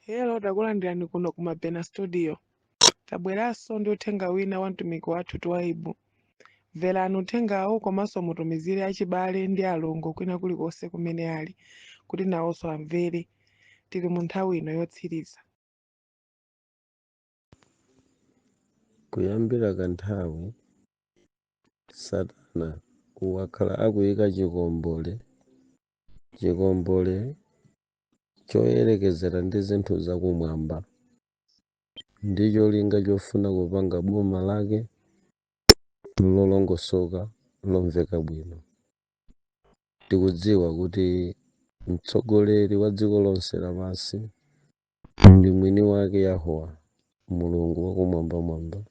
Hello, takulandirani kuno ku Mabena Studio. Tabweranso ndi uthenga wina wa mtumiki wathu Twaibu. Mverani uthengawu komanso mutumizire achibale ndi alongo kwina kulikonse kumene ali kuti nawonso amvere. Tili mu nthawi ino yotsiriza. Kuyambira kanthawi, Satana wakhala akuyika chikombole, chikombole choyerekezera ndi zinthu zakumwamba, ndi cholinga chofuna kupanga boma lake lolongosoka, lomveka bwino. Tikudziwa kuti mtsogoleri wa dziko lonse lapansi ndi mwini wake Yahuwah, Mulungu wakumwambamwamba,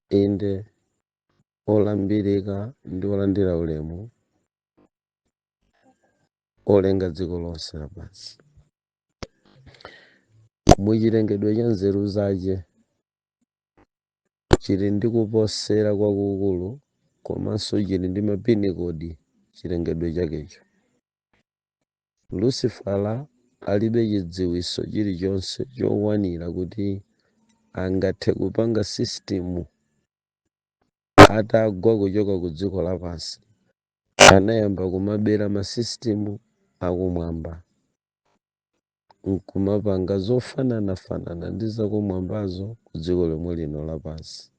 inde olambirika ndi olandira ulemu, olenga dziko lonse lapansi. Muchilengedwe cha nzeru zache chili ndi kuposera kwakukulu komanso chili ndi mapinikodi chilengedwe chakecho. Lusifala alibe chidziwitso chilichonse chokwanira kuti angathe kupanga sisitimu atagwa kuchoka ku dziko lapansi. Anayamba kumabera ma system akumwamba nkumapanga zofananafanana ndi zakumwambazo ku dziko lomwe lino lapansi.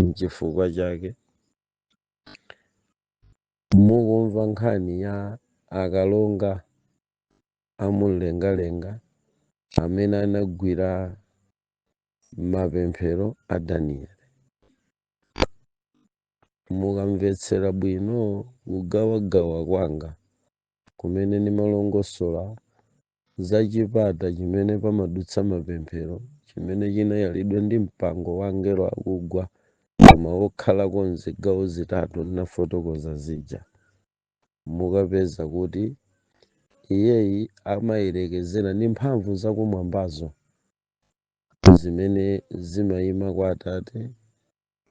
Nchifukwa chake mukumva nkhani ya akalonga amumlengalenga amene anagwira mapemphero a Danieli. Mukamvetsera bwino kugawagawa kwanga kumene ndimalongosola za chipata chimene pamadutsa mapemphero chimene chinayalidwa ndi mpango wa angelo akugwa koma wokhalako m'zigawo zitatu ndinafotokoza zija, mukapeza kuti iyeyi amayerekezera ndi mphamvu zakumwambazo zimene zimayima kwa Atate,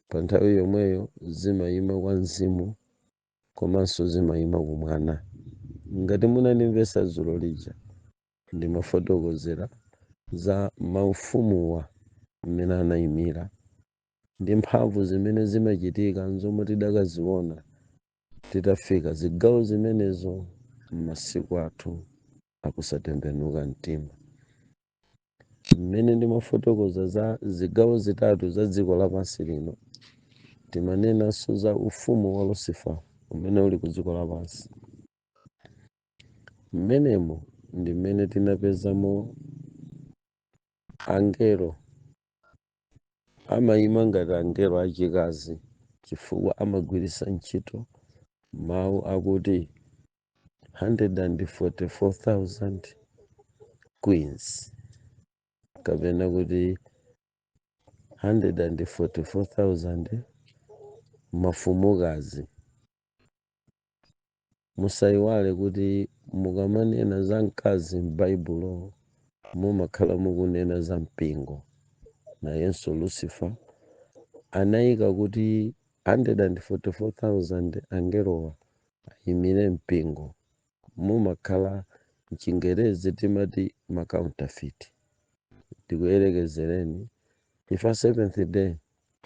pa nthawi yomweyo zimayima kwa Mzimu komanso zimayima ku Mwana. Ngati munandimvetsa dzulo lija, ndimafotokozera za maufumuwa mmene anayimira ndi mphamvu zimene zimachitika nzomwe tidakaziona titafika zigawo zimenezo m'masiku athu akusatembenuka mtima. Mmene ndimafotokoza za zigawo zitatu za dziko lapansi lino, timanenanso za ufumu wa Lucifer umene uli ku dziko lapansi. Mmenemo ndi mmene tinapezamo angelo amayima ngati angelo achikazi chifukwa amagwiritsa ntchito mawu akuti 144,000 queens kapena kuti 144,000 mafumukazi. Musayiwale kuti mukamanena za mkazi m'Baibulo mumakhala mukunena za mpingo. Nayenso Lucifer anayika kuti 144,000 angelowa ayimire mpingo. Mumakhala mchingerezi timati ma counterfeit. Ndikuyerekezereni, ife a Seventh Day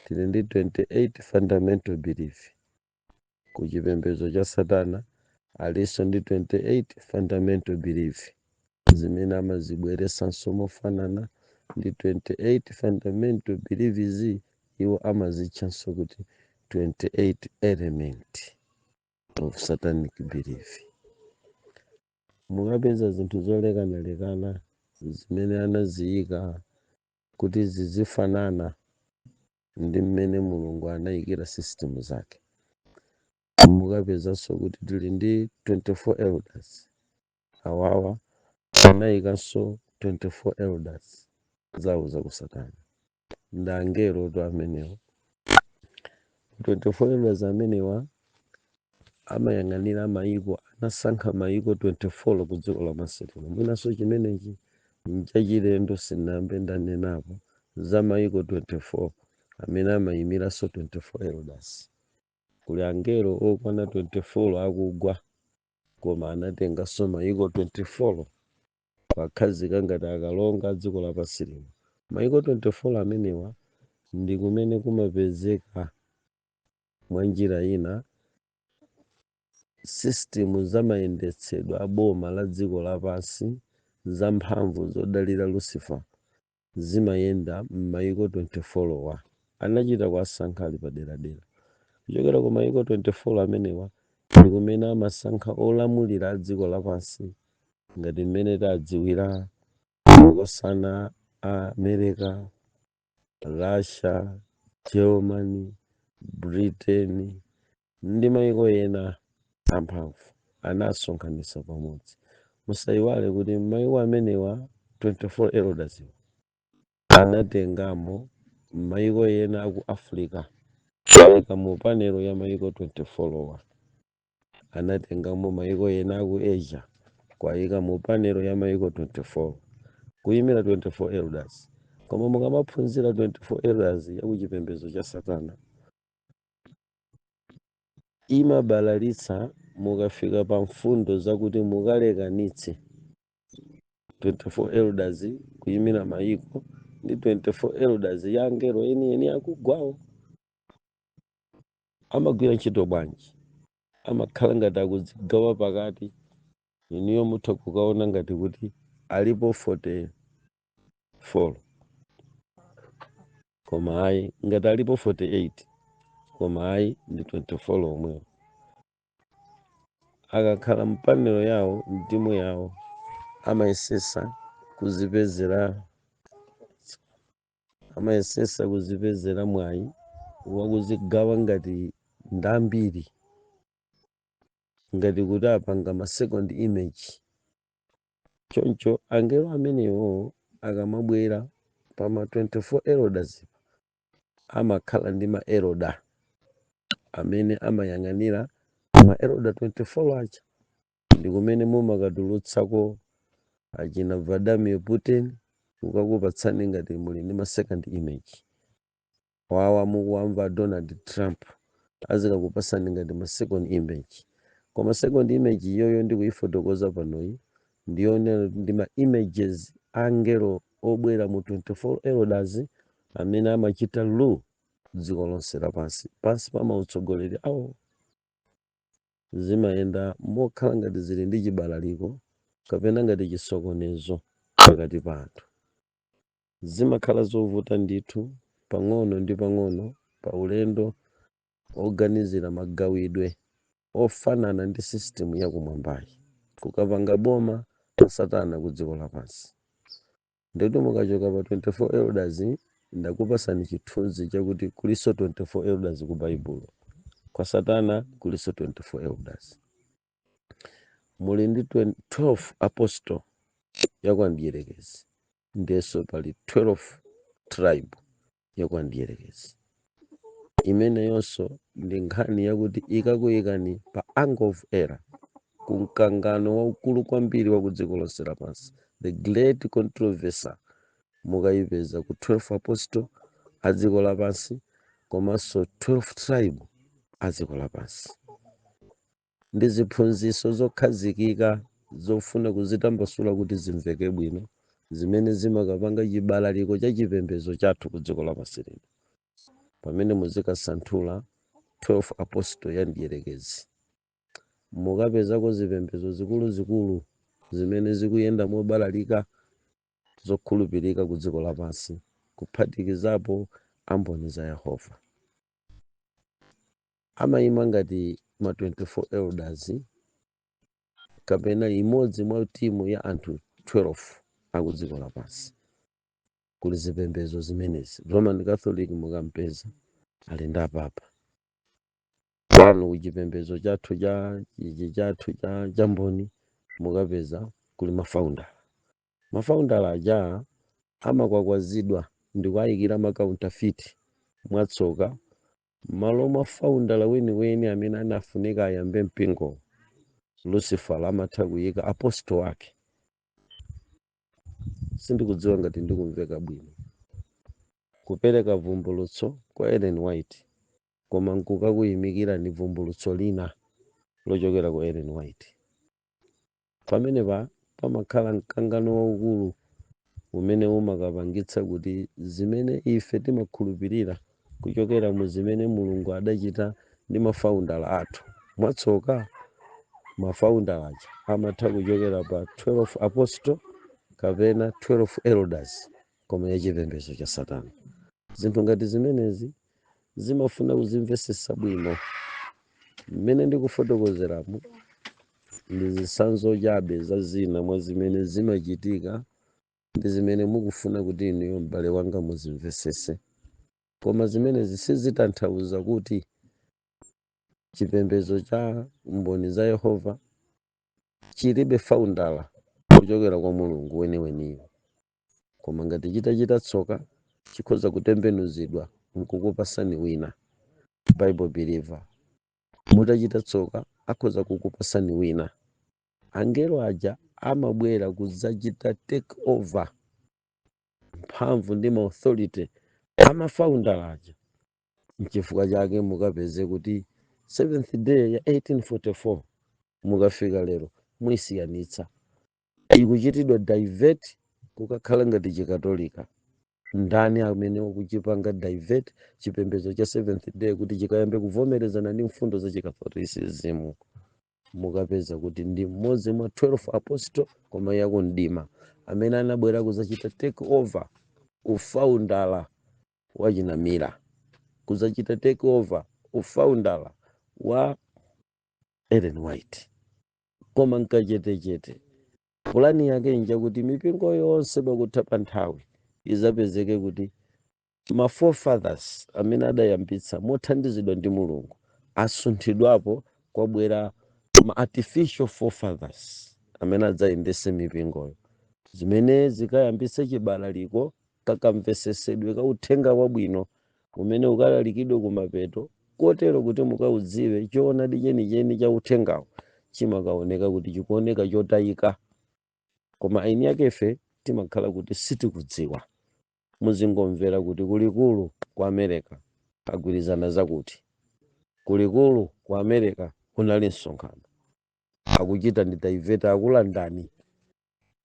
tili ndi 28 fundamental belief. Ku chipembedzo cha Satana alinso ndi 28 fundamental belief zimene amazibweretsanso mofanana ndi 28 fundamental beliefs iwo amazitchanso kuti 28 element of satanic belief. Mukapeza zinthu zolekanalekana zimene anaziyika kuti zizifanana ndi mmene Mulungu anayikira system zake. Mukapezanso kuti tili ndi 24 elders, awawa anayikanso 24 elders zawo zakusatana ndi angelo tu amenewo. 24 elders amenewa amayang'anira mayiko, anasankha mayiko 24 ku dziko lapansi lino. Mwinanso chimenechi nchachilendo, sinambe ndanenapo za mayiko 24 amene amayimiranso 24 elders. Kuli angelo okwana 24 akugwa, koma anatenganso mayiko 24. Kuwakhazika ngati akalonga a dziko lapansi lino. Maiko 24 amenewa ndi kumene kumapezeka mwa njira ina system zamayendetsedwe a boma la dziko lapansi za mphamvu zodalira Lucifer zimayenda m'maiko 24 wa. Anachita kuwasankha ali paderadera. Kuchokera ku maiko 24 amenewa ndi kumene amasankha olamulira a dziko lapansi, ngati mmene tadziwira makosana a America, Russia, Germany, Britain ndi maiko ena amphamvu anasonkhanitsa pamodzi. Musayiwale kuti maiko amenewa 24 elders anatengamo maiko ena aku Africa kuyika mu panel ya maiko 24 wa. Anatengamo maiko ena aku Asia kwayika mu panel ya maiko 24, kuyimira 24 elders. Koma mukamaphunzira 24 elders yakuchipembedzo cha Satana, imabalalitsa mukafika pa mfundo zakuti mukalekanitse 24 elders kuyimira maiko ndi 24 elders ya angelo enieni akugwawo. Amagwira ntchito bwanji? Amakhala ngati akudzigawa pakati. Iniyo mutha kukaona ngati kuti alipo 44, koma ayi, ngati alipo 48, koma ayi, ndi 24 omwewo. Akakhala m panel yawo, mtimu yawo, amayesesa kuzipezera mwayi wakuzigawa ngati ndambiri, ngati kuti apanga ma second image. Choncho angelo amenewo akamabwera pama 24 elders, amakhala ndi ma elder amene amayang'anira ma elder 24 aja. Ndi kumene mumakatulutsako achina Vladimir Putin, kukakupatsani ngati muli ndi ma second image. Wawa mukuwamva Donald Trump, azikakupasani ngati ma second image. Koma second image iyoyo ndikuyifotokoza panoyi ndiyonena ndi ma images angelo obwera mu 24 elders amene amachita rule dziko lonse lapansi pansi pa mautsogoleri awo. Zimayenda mokhala ngati zili ndi chibalaliko kapena ngati chisokonezo pakati pa anthu. Zimakhala zovuta ndithu pang'ono ndi pang'ono pa ulendo oganizira magawidwe ofanana ndi system yakumwambayi kukapanga boma la Satana ku dziko lapansi. Ndikuti mukachoka pa 24 elders, ndakupasani chithunzi chakuti kuliso 24 elders ku Baibulo, kwa Satana kuliso 24 elders. Muli ndi 12 apostle yakwa mdierekezi, ndiyenso pali 12 tribe yakwa mdierekezi. Imeneyonso ndi nkhani yakuti ikakuyikani pa angle of error, ku mkangano waukulu kwambiri wa ku dziko lonse lapansi, the great controversy, mukayipeza ku 12 apostle a dziko lapansi komanso 12 tribe a dziko lapansi. Ndi ziphunzitso zokhazikika zofuna kuzitambasula kuti zimveke bwino, zimene zimakapanga chibalaliko cha chipembedzo chathu ku dziko lapansi lino. Pamene muzikasanthula 12 apostle ya mdierekezi, mukapezako zipembedzo zikuluzikulu zimene zikuyenda mobalalika zokhulupirika ku dziko lapansi, kuphatikizapo Amboni za Yehova. Amayima ngati ma 24 elders kapena imodzi mwa timu ya anthu 12 aku dziko lapansi. Kuli zipembedzo zimenezi: Roman Catholic, mukampeza ali ndi apapa. Pano kuchipembedzo chathu cha ichi chathu cha Mboni, mukapeza kuli ma founder. Ma founder aja amakwakwazidwa ndi kuayikira ma counterfeit. Mwatsoka, m'malo mwa founder weniweni amene anafunika ayambe mpingo, Lucifer amatha kuyika apostle wake. Sindikudziwa ngati ndikumveka bwino. Kupereka vumbulutso kwa Ellen White, koma nkukakuyimikira ni vumbulutso lina lochokera ku Ellen White. Pamenepa Pamakhala mkangano waukulu umene umakapangitsa kuti zimene ife timakhulupirira kuchokera mu zimene Mulungu adachita ndi mafounder athu. Mwatsoka, mafounder aja amatha kuchokera pa 12 apostle kapena 12 elders, koma yachipembedzo cha satana. Zinthu ngati zimenezi zimafuna kuzimvesesa bwino. Mmene ndikufotokozeramu ndi zitsanzo chabe za zina mwa zimene zimachitika ndi zimene mukufuna kuti inuyo, m'bale wanga, muzimvesese. Koma zimenezi sizitanthauza kuti chipembedzo cha Mboni za Yehova chilibe founder kuchokera kwa Mulungu weniweniyo. Koma ngati chitachita tsoka, chikhoza kutembenuzidwa nkukupasani wina Bible believer. Mutachita tsoka, akhoza kukupasani wina. Angelo aja amabwera kudzachita take over mphamvu ndi ma authority amafounder aja. Nchifukwa chake mukapeze kuti Seventh Day ya 1844, mukafika lero muyisiyanitsa, ikuchitidwa divert kukakhala ngati Chikatolika. Ndani amene wakuchipanga divert chipembedzo cha Seventh Day kuti chikayambe kuvomerezana ndi mfundo za Chicatholicism? Mukapeza kuti ndi mmodzi mwa 12 apostle, koma yakumdima, amene anabwera kuzachita take over ufounder wa chinamira, kuzachita take over ufounder wa Ellen White. Koma nkachetechete, pulani yake njakuti mipingo yonse pakutha pa nthawi izapezeke kuti ma forefathers amene adayambitsa mothandizidwa ndi Mulungu asunthidwapo, kwabwera ma artificial forefathers amene adzayendese mipingoyo, zimene zikayambitse chibalaliko kakamvesesedwe ka uthenga wabwino umene ukalalikidwe kumapeto, kotero kuti mukaudziwe choonadi chenicheni cha uthengawo chimakaoneka kuti chikuoneka chotayika, koma eni akefe timakhala kuti sitikudziwa. Muzingomvera kuti kulikulu ku America agwirizana zakuti, kulikulu ku America kunali msonkhano, akuchita ndi divert, akulandani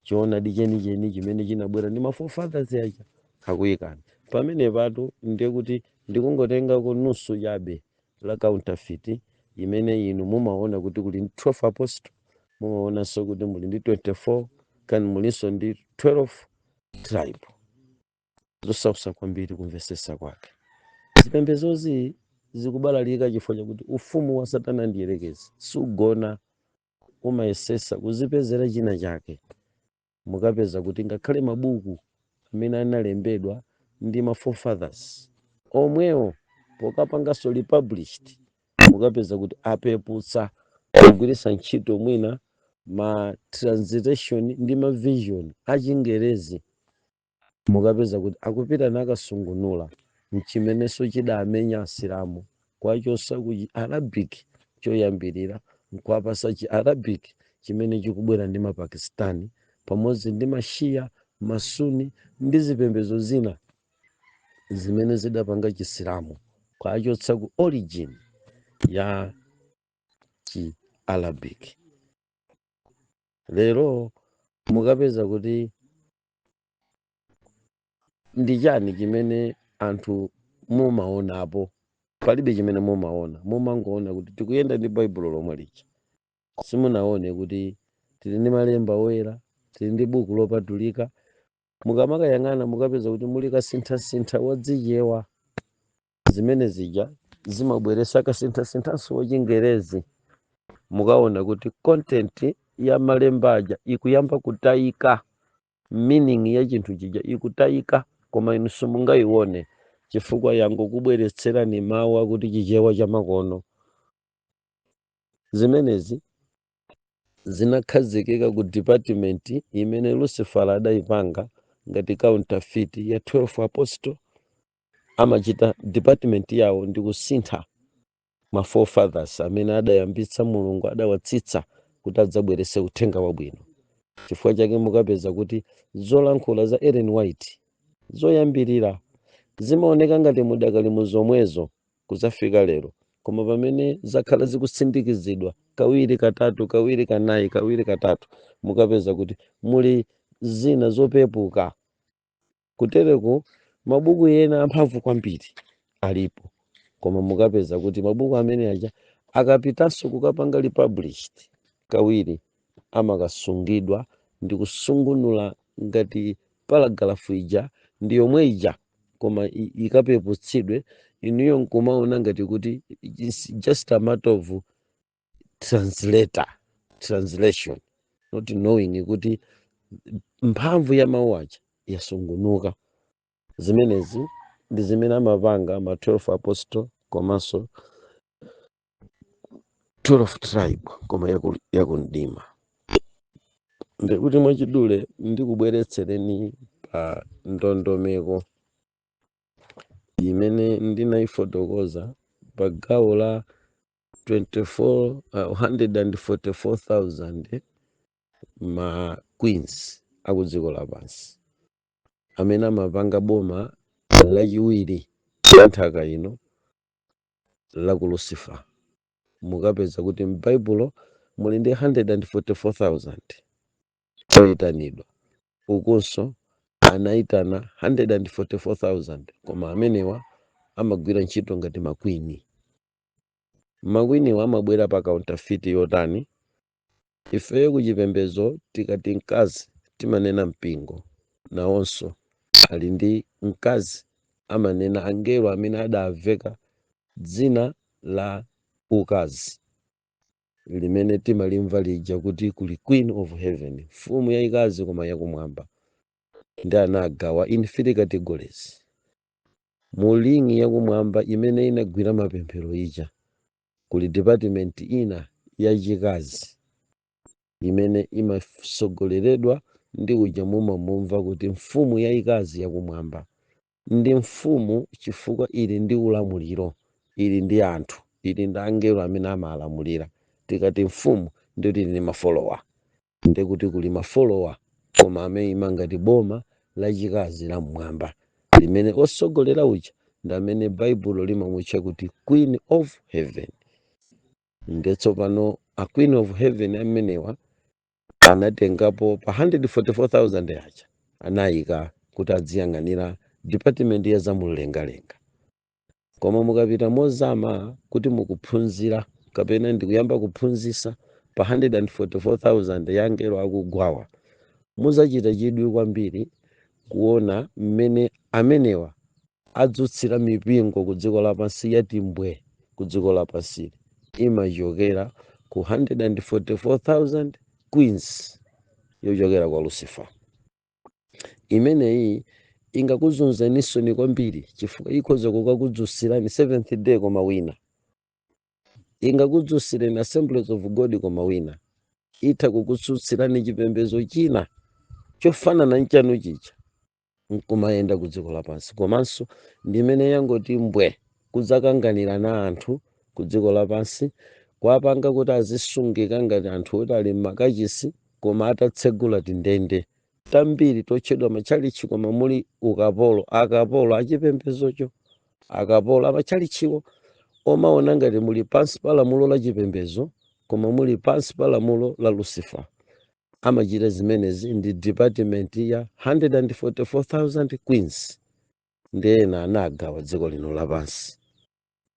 choonadi chenicheni chimene chinabwera ndi ma forefathers aja, akuyikani pamene patu. Ndiye kuti ndikungotengako nusu chabe la counterfeit imene inu mumaona kuti kuli ndi 12 apostle, mumaonanso kuti muli ndi 24, kani mulinso ndi 12 tribe. Zosausa kwambiri kumvesesa kwake. Zipembezozi zikubalalika chifukwa chakuti ufumu wa satana ndi yerekezi sugona, umayesesa kuzipezera china chake. Mukapeza kuti ngakhale mabuku amene analembedwa ndi ma forefathers omwewo, pokapanganso republished, mukapeza kuti apeputsa kugwiritsa ntchito mwina ma translation ndi ma version achingerezi. Mukapeza kuti akupita nakasungunula mchimenenso chidamenya Asilamu kwachosa ku Arabic choyambirira, nkuwapasa chi Arabic chimene chikubwera ndi Mapakistani pamodzi ndi Mashia, Masuni ndi zipembedzo zina zimene zidapanga Chisilamu, kwachotsa ku origin ya chi Arabic. Lero mukapeza kuti ndi chani chimene anthu mumaonapo? Palibe chimene mumaona. Mumangoona kuti tikuyenda ndi Baibulo lomwe lija. Simunaone kuti tili ndi malemba oyera, tili ndi buku lopatulika. Mukamakayang'ana, mukapeza kuti muli kasinthasintha wadzichewa, zimene zija zimabweresa kasinthasinthanso wachingerezi. Mukaona kuti content ya malemba aja ikuyamba kutayika, meaning ya chinthu chija ikutayika, koma inu simungayione chifukwa yangokubweretserani mawu akuti Chichewa chamakono. Zimenezi zinakhazikika ku department imene Lucifer adayipanga ngati counterfeit ya 12 apostle. Amachita department yawo ndi kusintha ma forefathers amene adayambitsa, Mulungu adawatsitsa kuti adzabweretse uthenga wabwino. Chifukwa chake mukapeza kuti zolankhula za Ellen White zoyambirira zimaoneka ngati mudakali mu zomwezo kuzafika lero. Koma pamene zakhala zikusindikizidwa kawiri, katatu, kawiri, kanayi, kawiri, katatu, mukapeza kuti muli zina zopepuka. Kutereko mabuku ena amphamvu kwambiri alipo, koma mukapeza kuti mabuku amene aja akapitanso kukapanga republished kawiri, amakasungidwa ndi kusungunula ngati paragraph ija ndi yomwe ija, koma ikapeputsidwe. Inuyo nkumaona ngati kuti it's just a matter of translation, not knowing kuti mphamvu ya mawu aja yasungunuka. Zimenezi ndi zimene amapanga ma 12 apostle komanso 12 tribe, koma yakumdima. Ndikuti mwachidule ndikubweretsereni pa ndondomeko imene ndinayifotokoza pa gawo la 24 144,000 ma queens aku dziko lapansi amene amapanga boma lachiwiri la nthaka ino la ku Lucifer. Mukapeza kuti m'Baibulo muli ndi 144,000 oyitanidwa, ukunso anayitana 144,000, koma amenewa amagwira ntchito ngati ma queen. Ma queenwa amabwera pa counterfeit yotani? Ifeyo kuchipembedzo tikati mkazi timanena mpingo, nawonso ali ndi mkazi, amanena angelo amene adaveka dzina la ukazi limene timalimva lija kuti kuli Queen of Heaven, mfumu yayikazi koma yakumwamba. Ndi anagawa in three categories mu ring yakumwamba imene inagwira mapemphero ija. Kuli department ina yachikazi imene imasogoleredwa ndi uja mumamumva kuti mfumu yayikazi yakumwamba. Ndi mfumu chifukwa ili ndi ulamuliro, ili ndi anthu, ili ndi angelo amene amalamulira. Tikati mfumu ndikuti ili ndi ma follower, ndikuti kuli ma follower, koma amene ngati boma lachikazi la mmwamba limene osogolera uja ndi amene Baibulo limamutcha kuti Queen of Heaven. Ndetsopano a Queen of Heaven amenewa anatengapo pa 144,000 aja, anayika kuti adziyang'anira department ya zamumlengalenga. Koma mukapita mozama kuti mukuphunzira kapena ndikuyamba kuphunzisa pa 144,000 ya angelo akugwawa, muzachita chidwi kwambiri kuona mmene amenewa adzutsira mipingo ku dziko lapansi yatimbwe ku dziko lapansi. Imachokera ku 144,000 queens yochokera kwa Lucifer. Imeneyi ingakuzunzeninso kwambiri chifukwa ikhoza kukakudzutsirani Seventh Day koma wina, ingakudzutsireni Assemblies of God koma wina, itha kukutsutsirani chipembedzo china chofanana nchanu chicha nkumayenda ku dziko lapansi. Komanso ndimene yangoti mbwe kudzakanganira na anthu ku dziko lapansi, kuwapanga kuti azisungika ngati anthu oti ali m'makachisi koma atatsegula tindende tambiri totchedwa matchalichi, koma muli ukapolo, akapolo achipembezocho, akapolo amatchalichiwo omaona ngati muli pansi pa lamulo la chipembezo koma muli pansi pa lamulo la Lucifer. Amachita zimenezi ndi department ya 144,000 queens. Ndi ena anagawa dziko lino lapansi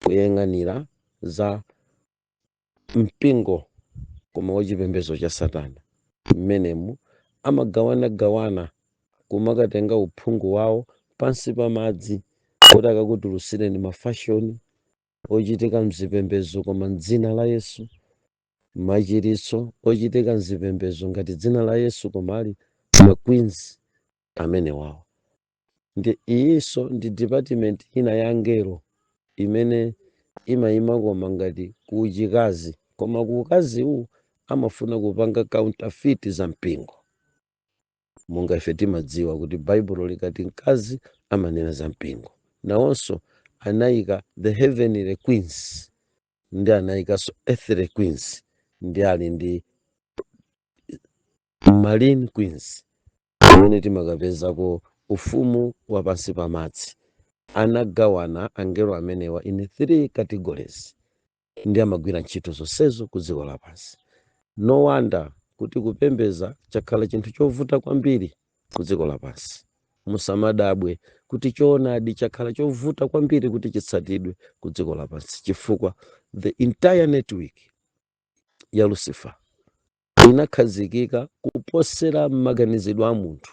kuyang'anira za mpingo koma wachipembedzo cha Satana. Mmenemu amagawanagawana kumakatenga uphungu wawo pansi pa madzi kuti akakutulutsireni ma fashion ochitika mzipembedzo koma mdzina la Yesu, machiritso ochitika mzipembedzo ngati dzina la Yesu koma ali ma queens amene wawo. Ndi iyinso ndi department ina ya angelo imene imayima koma ngati kuchikazi, koma kuukaziwu amafuna kupanga counterfeit za mpingo. Monga ife timadziwa kuti Baibulo likati mkazi amanena za mpingo, nawonso anayika the heavenly queens ndi anayikanso earthly queens, ndi ali ndi marine queens amene timakapezako ufumu wa pansi pa madzi. Anagawana angelo amenewa in three categories. Ndi amagwira ntchito zonsezo ku dziko lapansi. No wonder kuti kupembeza chakhala chinthu chovuta kwambiri ku dziko lapansi. Musamadabwe kuti choonadi chakhala chovuta kwambiri kuti chitsatidwe ku dziko lapansi, chifukwa the entire network ya Lucifer inakhazikika kuposera maganizidwe a munthu,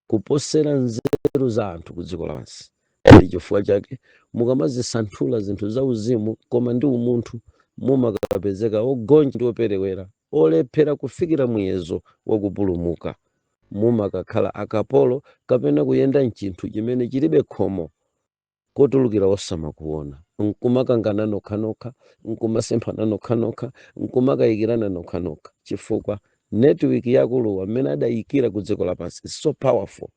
kuposera nzeru za anthu ku dziko lapansi. Ndi chifukwa chake mukamazisanthula zinthu za uzimu koma ndi umunthu, mumakapezeka ogonja ndi operewera, olephera kufikira muyezo wakupulumuka. Mumakakhala akapolo kapena kuyenda mchinthu chimene chilibe khomo kotulukira, osamakuona, nkumakangana nokhanokha, nkumasemphana nokhanokha, nkumakayikirana nokhanokha, chifukwa network yakuluwa mmene adayikira ku dziko lapansi is so powerful.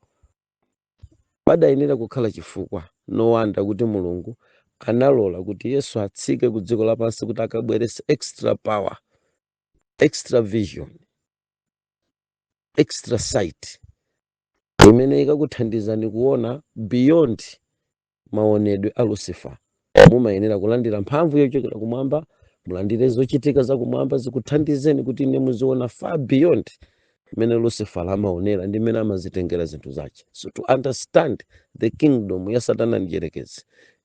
Padayenera kukhala chifukwa. No wonder kuti Mulungu analola kuti Yesu atsike ku dziko lapansi kuti akabwerese extra power, extra vision, extra sight imene ikakuthandizani kuona beyond maonedwe a Lucifer. Mumayenera kulandira mphamvu yochokera kumwamba, mulandire zochitika zakumwamba zikuthandizeni kuti ine muziona far beyond mmene Lucifer amaonera ndi mmene amazitengera zinthu zake. So to understand the kingdom ya Satana ndi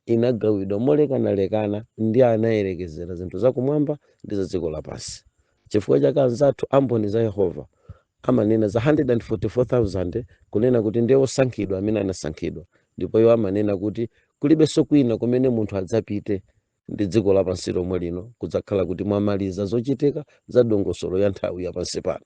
inagawidwa molekanalekana ndi anayerekezera zinthu zakumwamba ndi za dziko lapansi. Chifukwa chake anzathu amboni za Yehova amanena za 144,000, kunena kuti ndiye osankhidwa amene anasankhidwa, ndipo iwo amanena kuti kulibenso kwina kumene munthu adzapite, ndi dziko lapansi lomwe lino, kudzakhala kuti mwamaliza zochitika za dongosolo ya nthawi yapansi pano.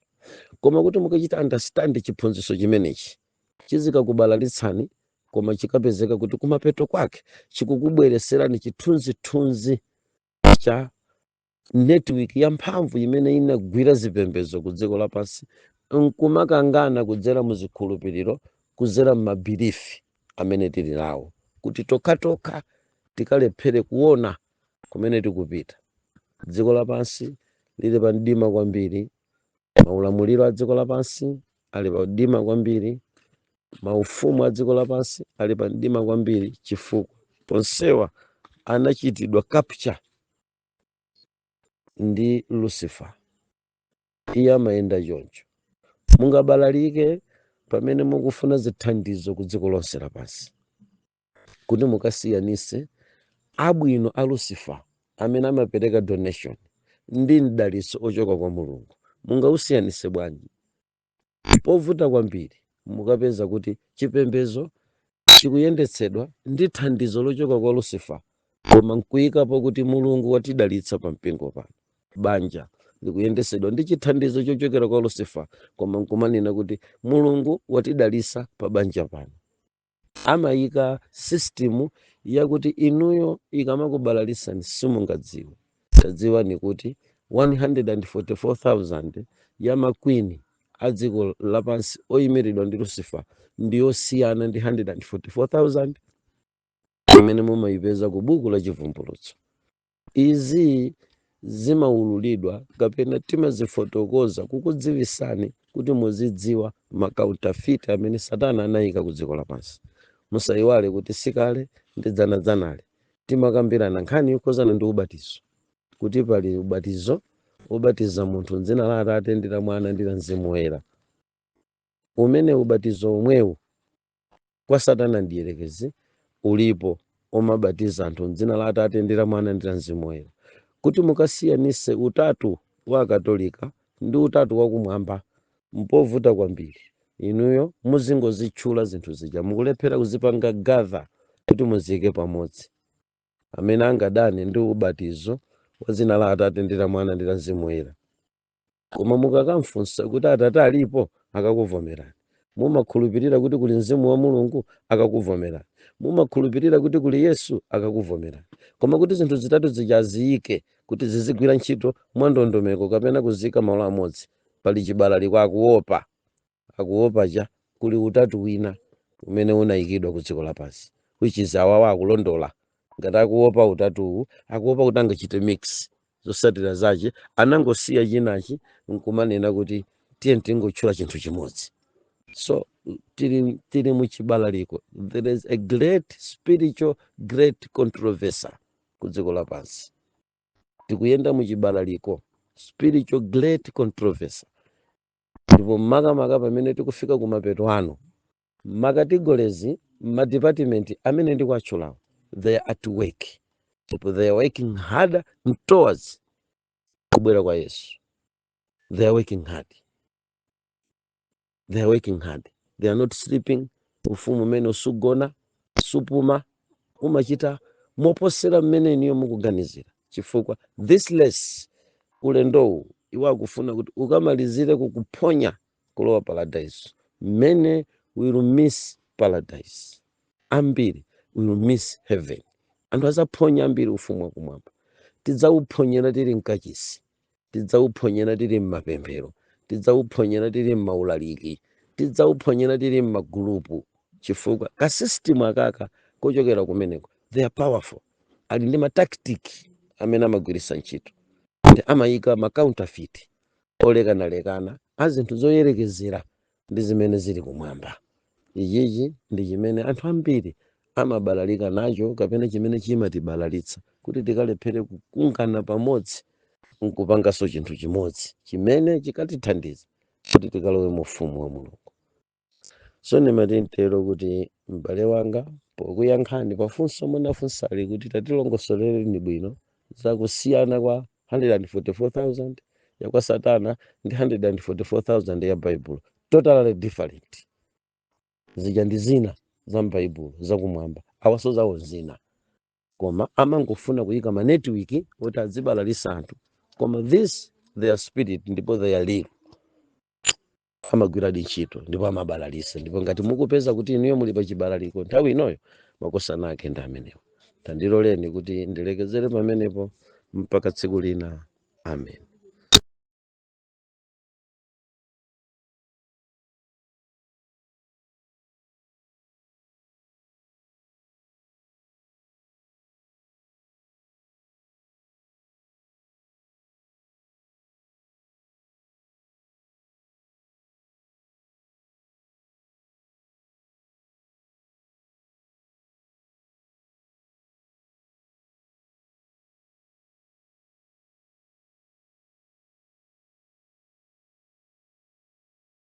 Koma kuti mukachita understand chiphunzitso chimenechi, chizikakubalalitsani, koma chikapezeka kuti kumapeto kwake chikukubwereserani chithunzithunzi cha network ya mphamvu imene inagwira zipembedzo ku dziko lapansi, nkumakangana kudzera mu zikhulupiriro, kudzera mu ma belief amene tili nawo, kuti tokhatokha tikalephere kuona kumene tikupita. Dziko lapansi lili pa mdima kwambiri, maulamuliro a dziko lapansi ali pa mdima kwambiri, maufumu a dziko lapansi ali pa mdima kwambiri, chifukwa onsewa anachitidwa capture ndi Lucifer. Iye amayenda choncho. Mungabalalike pamene mukufuna zithandizo ku dziko lonse lapansi kuti mukasiyanise abwino a Lucifer amene amapereka donation ndi mdalitso ochoka kwa Mulungu, mungausiyanise bwanji? Povuta kwambiri. Mukapeza kuti chipembedzo chikuyendetsedwa ndi thandizo lochoka kwa Lucifer, koma nkuyikapo kuti Mulungu watidalitsa pa mpingo pano. Banja likuyendetsedwa ndi chithandizo chochokera kwa Lucifer, koma nkumanena kuti Mulungu watidalitsa pa banja pano. Amayika system yakuti inuyo ikamakubalalisani simungadziwe. Tadziwani kuti 144,000 ya ma queen a dziko lapansi oyimiridwa ndi Lucifer ndiyosiyana ndi 144,000 imene mumayipeza ku buku la Chivumbulutso. Izi zimaululidwa kapena timazifotokoza kukudziwisani kuti muzidziwa ma counterfeit amene Satana anayika ku dziko lapansi. Musayiwale kuti sikale ndi dzanadzanale timakambirana nkhani yokhuzana ndi ubatizo, kuti pali ubatizo ubatiza munthu mdzina la Atate ndi la Mwana ndi la Mzimu Woyera, umene ubatizo omwewu kwa Satana ndiyerekezi ulipo omabatiza anthu mdzina la Atate ndi la Mwana ndi la Mzimu Woyera. Kuti mukasiyanise utatu wa Akatolika ndi utatu wakumwamba mpovuta kwambiri. Inuyo muzingozitchula zinthu zija, mukulephera kuzipanga gather kuti muziyike pamodzi. Amene angadane ndi ubatizo wa dzina la Atate ndi la Mwana ndi la Mzimu Woyera, koma mukakamfunsa kuti Atate alipo, akakuvomerani. Mumakhulupirira kuti kuli Mzimu wa Mulungu, akakuvomerani. Mumakhulupirira kuti kuli Yesu, akakuvomerani. Koma kuti zinthu zitatu zija aziyike kuti zizigwira ntchito mwandondomeko kapena kuziyika malo amodzi, pali chibalaliko. Akuopa, akuopa cha kuli utatu wina umene unayikidwa ku dziko lapansi, which is awawa akulondola. Ngati akuopa utatuwu, akuopa kuti angachite mix, zotsatira zache anangosiya chinachi nkumanena kuti tiye tingotchula chinthu chimodzi. So tili muchibalaliko. There is a great spiritual, great controversy ku dziko lapansi. Tikuyenda muchibalaliko, spiritual great controversy. Ndipo makamaka pamene tikufika kumapeto ano, ma categories, ma department amene ndikuatchulawo, they are at work, ndipo they are working harder towards kubwera kwa Yesu. They are working hard, they are working hard, they are not sleeping. Ufumu umene usugona, supuma, umachita moposera mmene iniyo mukuganizira, chifukwa this less ulendowu iwo akufuna kuti ukamalizire kukuphonya kulowa paradise. Many will miss paradise, ambiri will miss heaven. Anthu azaphonya ambiri ufumu wakumwamba. Tidzauphonyera tili mkachisi, tidzauphonyera tili mmapemphero, tidzauphonyera tili mmaulaliki, tidzauphonyera tili mmagulupu, chifukwa ka system akaka kochokera kumeneko, they are powerful, ali ndi ma tactic amene amagwiritsa ntchito, ndi amayika ma counterfeit olekanalekana a zinthu zoyerekezera ndi zimene zili kumwamba. Ichichi ndi chimene anthu ambiri amabalalika nacho, kapena chimene chimatibalalitsa kuti tikalephere kukungana pamodzi nkupanganso chinthu chimodzi chimene chikatithandiza kuti tikalowe mu ufumu wa Mulungu. So ndimati mtero kuti, m'bale wanga, pokuyankhani pafunso munafunsali kuti tatilongosolereni bwino zakusiyana kwa 144,000 ya kwa Satana ndi 144,000 ya Baibulo, totally different. Zija ndi zina za m'Baibulo zakumwamba, awaso zawo zina, koma amangofuna kuyika ma network kuti azibalalisa anthu. Koma this their spirit, ndipo they are real, amagwiradi ntchito ndipo amabalalisa. Ndipo ngati mukupeza kuti inuyo muli pa chibalaliko nthawi inoyo, makosana ake ndi amenewo. Tandiloleni kuti ndilekezere pamenepo mpaka tsiku lina. Amen.